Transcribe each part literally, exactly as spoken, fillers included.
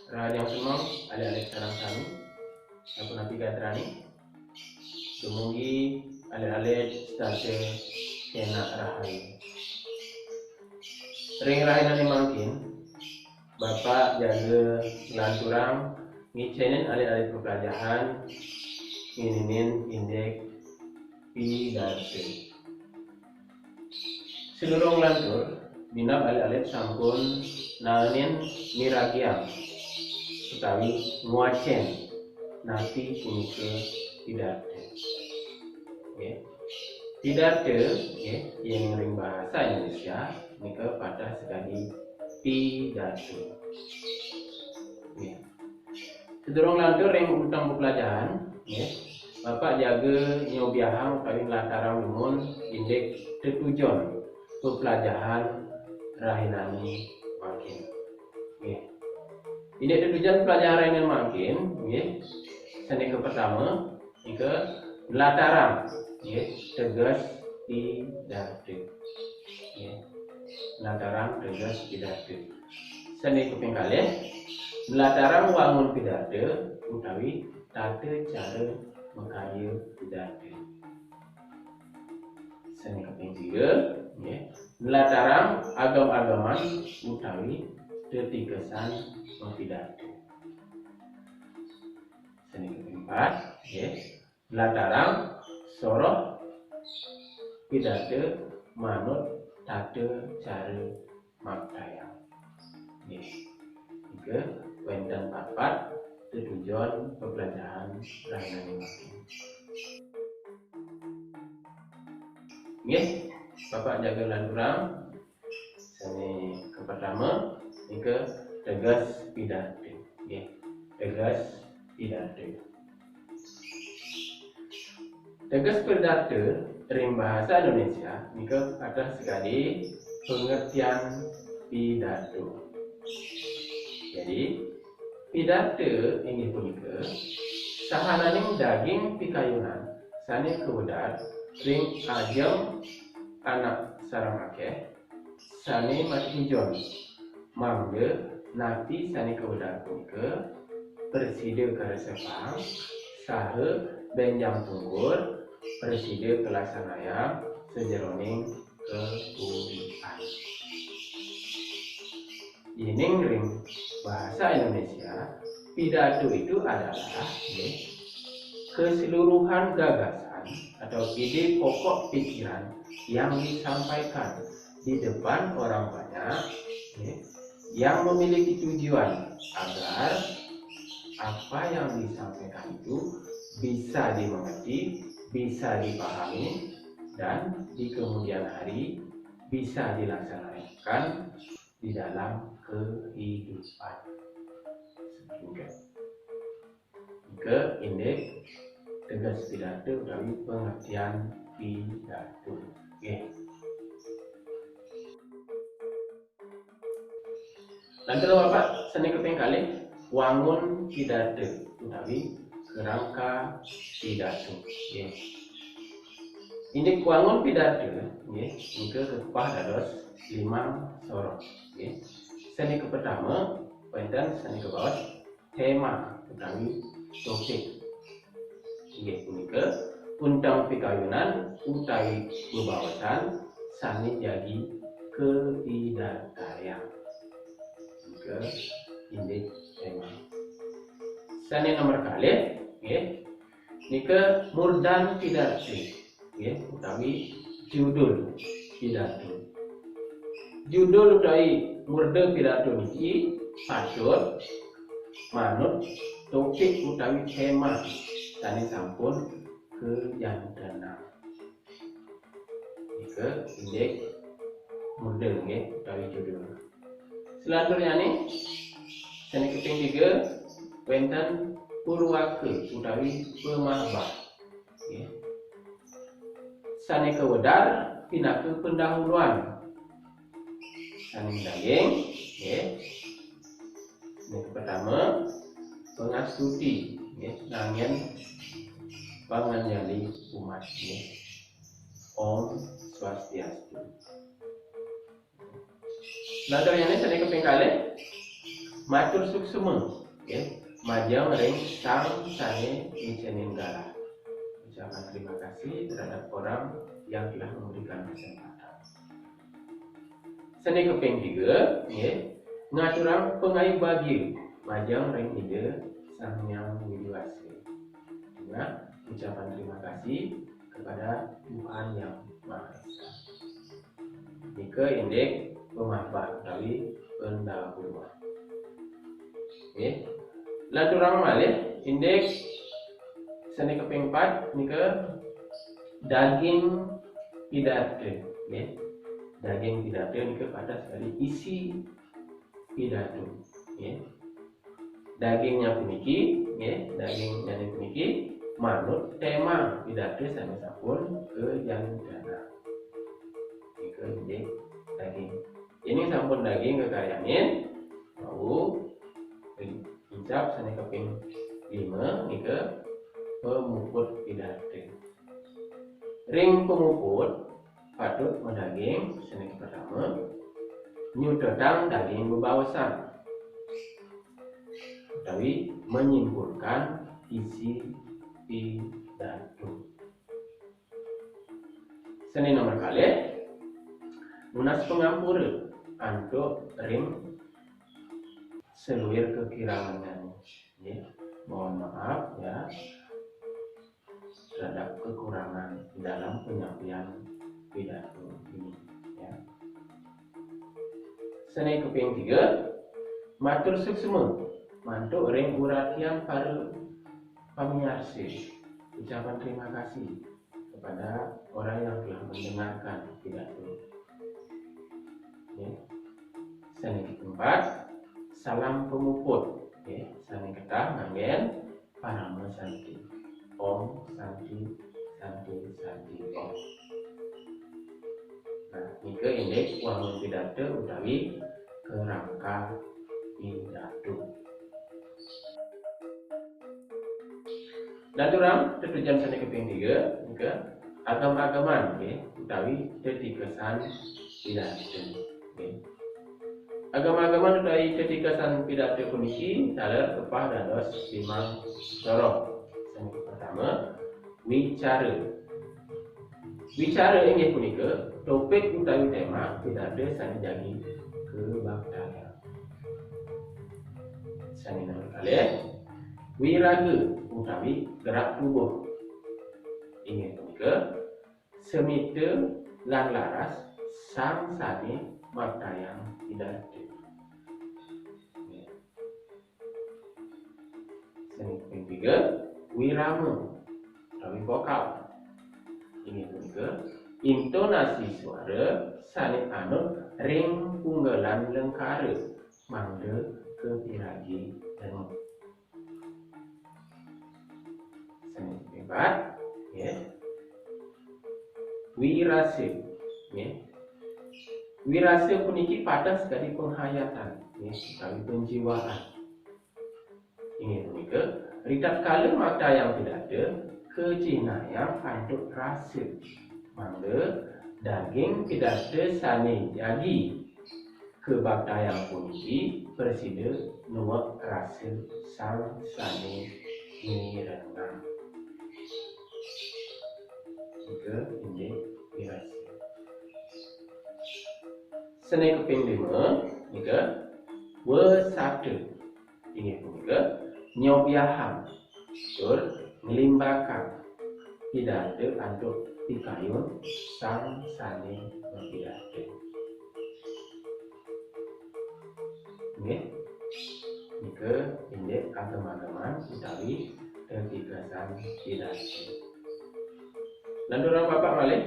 Rahajeng semeng, alit-alit sareng sami, sapunapi gatrané? Dumugi alit-alit setata kénak rahayu. Ring rahinané mangkin, Bapak jaga nglanturang ngicénin alit-alit peplajahan ngeninin indik pidarta. Sadurung nglantur, minab alit-alit sampun naenin miragiang utawi ngwacén napi punika pidarta. Nggih. Pidarta, nggih, yén ring basa Indonesia nika pateh sakadi pidato. Nggih. Sadurung nglantur ring unteng peplajahan, nggih, Bapak jaga nyobiahang utawi nlatarang dumun indik tetujon peplajahan rahinané mangkin. Nggih. Indik tetujon peplajahan rahinané mangkin, nggih, sané kapertama, nika nlatarang, nggih, teges pidarta. Nggih. Nlatarang teges pidarta. Sané kaping kalih, nlatarang wangun pidarta utawi tata cara makarya pidarta. Sané kaping tiga, nggih, nlatarang agem-ageman utawi tetigesan mapidarta. Sané kaping empat, nggih, nlatarang soroh pidarta manut tata cara maktayang. Nggih. Nika wénten patpat tetujon peplajahan rahinané mangkin. Nggih, Bapak jaga nglanturang. Sané kapertama, nika teges pidarta. Nggih, teges pidarta. Teges pidarta ring basa Indonesia nika pateh sakadi pengertian pidato. Jadi, pidarta inggih punika sahananing daging pikayunan sané kawedar ring ajeng anak sareng akéh sané matujon, mangda napi sané kawedar punika prasida karesepang saha bénjang pungkur prasida kalaksanayang sajeroning kapuripan. Yéning ring bahasa Indonesia, pidato itu adalah, nggih, keseluruhan gagasan atau ide pokok pikiran yang disampaikan di depan orang banyak, nggih, yang memiliki tujuan agar apa yang disampaikan itu bisa dimengerti, bisa dipahami, dan di kemudian hari bisa dilaksanakan di dalam kehidupan. Nika indik teges pidato utawi pengertian pidato. Nggih. Lantur Bapak, sané kaping kalih, wangun pidarta utawi kerangka pidato. Nggih. Indik wangun pidarta, nggih, nika kakepah dados limang soroh. Nggih. Sané kapertama, wénten sané kabaos tema utawi topik. Inggih punika, unteng pikayunan utawi bebaosan sané jagi kapidartayang. Nika indik tema. Sané nomor kalih, nggih, nika murdan pidarta, nggih, utawi judul pidato. Judul utawi murda pidato niki patut manut topik utawi tema sané sampun kajantenang. Nika indik murda, nggih, utawi judul. Selanturnya nih, sané kaping tiga, wénten purwaka utawi pamahbah. Nggih. Sané kawedar pinaka pendahuluan. Sané daging, nggih. Sané pertama, pangastuti, nggih, nganggén panganjali umat, nggih. Om Swastiastu. Lanturnya sané kaping kalih, Matur suksma, nggih, majeng ring sang sane ngicenin galah. Ucapan terima kasih terhadap orang yang telah memberikan kesempatan. Sane kaping tiga, nggih, ngaturang pangayu bagia majeng ring Ida Sang Hyang Widi Wasa. Dengan ucapan terima kasih kepada Tuhan Yang Maha Esa. Nika indik pamahbah utawi pendahuluan. Nggih. Lanturang malih indik sane kaping pat nika daging pidarta, nggih. Daging pidarta nika pateh sekali isi pidato, nggih. Dagingnya puniki, nggih, dagingnya puniki manut tema pidarta sane sampun kajantenang. Nika indik daging. Ini sampun daging kakaryanin, wau incap sane kaping lima nika pamuput pidarta. Ring pamuput patut madaging sane pertama, nyutetang daging bebaosan utawi menyimpulkan isi pidato. Sane nomor kalih, nunas pangampura antuk ring saluir kakirangan. Ya, mohon maaf ya terhadap kekurangan dalam penyampaian pidato ini. Ya. Sane kaping tiga, matur suksma mantuk ring uratian para pamiarsa. Ucapan terima kasih kepada orang yang telah mendengarkan pidato. Ya. Sane kaping empat, salam pamuput. Ya. Sane ketah nganggen Parama Santi. Om Santi, Santi, Santi, Om. Nah, nika indik wangun pidarta utawi kerangka pidato. Lanturang tetujon sane kaping tiga, nika agem-ageman, nggih, utawi tetikesan pidarta. Nggih. Agem-ageman utawi tetikesan pidarta puniki taler kepah dados limang soroh. Sane pertama, wicara. Wicara inggih punika topik utawi tema pidarta sane jagi kabaktayang. Sane nomor kalih, wiraga utawi gerak tubuh. Inggih punika semita lan laras sang sane maktayang pidarta. Sane kaping tiga, wirama utawi vokal. Inggih punika intonasi suara sane anut ring punggelan lengkara mangda kapiragi dengu. Sane kaping pat, ya. Wirasa, ya. Wirasa puniki pateh sekadi penghayatan, ya, utawi penjiwaan. Inggih punika, ritatkala maktayang pidarta, kacihnayang antuk rasa. Mangda daging pidarta sane jagi kabaktayang puniki prasida nuek rasa sang sane mirengang. Nika indik wirasa. Sane kaping lima, nika wesata. Inggih punika nyobiahang tur nglimbakang pidarta antuk pikayun sang sane mapidarta. Nggih. Nika indik agem-ageman utawi tetikesan pidarta. Lanturang Bapak malih,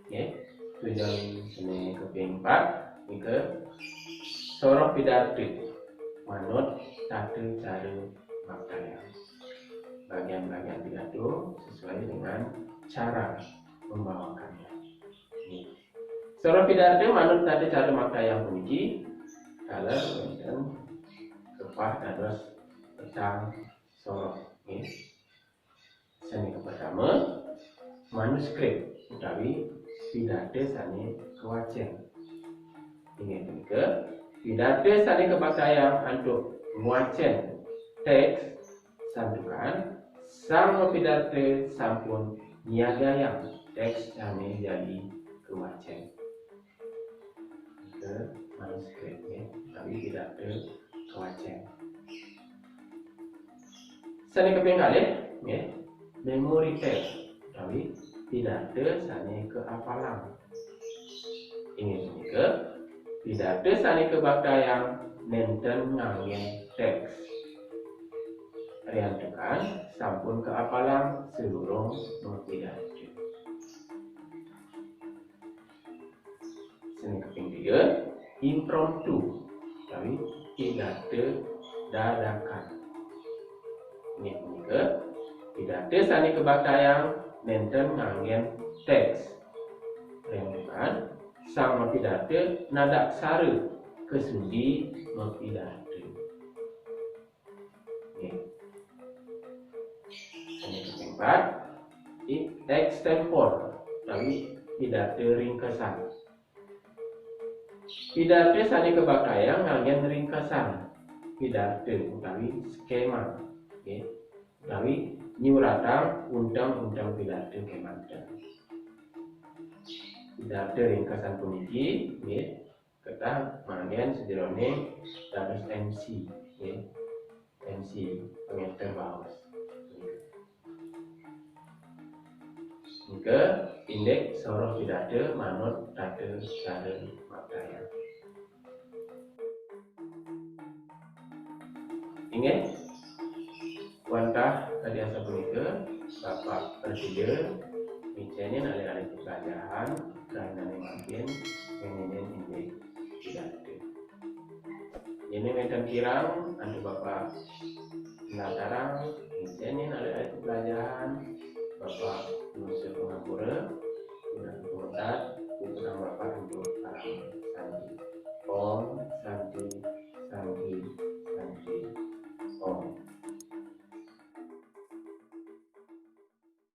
nggih. Tujuan sane kaping empat nika soroh pidarta manut tata cara maktayang. Bagian-bagian pidato sesuai dengan cara membawakannya. Nggih. Soroh pidarta manut tata cara maktayang puniki taler wenten kepah dados petang soroh. Nggih. Sane kapertama, manuskrip utawi pidarta sane kawacen. Inggih punika Pidarta sane kabaktayang antuk ngwacen teks santukan, sang mapidarta sampun nyiagayang teks sane jagi kawacen. Ke manuskrip, ya, utawi pidarta kawacen. Sane kaping kalih, nggih, memoriter utawi pidarta sane kaapalang. Inggih punika, pidarta sane kabaktayang nenten nganggen teks. Riantukan sampun kaapalang sadurung mapidarta. Sane kaping tiga, impromptu utawi pidarta dadakan. Inggih punika, pidarta sane kabaktayang nenten nganggen teks. Riantukan, sang mapidarta nadaksara kasudi mapidarta. Nggih. Sane kaping pat, i-, extempore utawi pidarta ringkesan. Pidarta sane kabaktayang nganggen ringkesan pidarta utawi skema, nggih, utawi nyuratang unteng-unteng pidarta kemanten. Pidarta ringkesan puniki, nggih, ketah manggen sajeroning dados M C, nggih. M C, pangenter baos. Nika indik soroh pidarta manut tata cara maktayan. Inggih, wantah kadi asapunika, Bapak prasida micenin alit-alit pelajahan, rahinane mangkin ngeninin indik pidarta. Yen wenten kirang, antuk Bapak pendaftaran, micenin alit-alit pelajahan, Bapak nunas pangampura, minangka pamungkas, puputang Bapak antuk parama santi. Om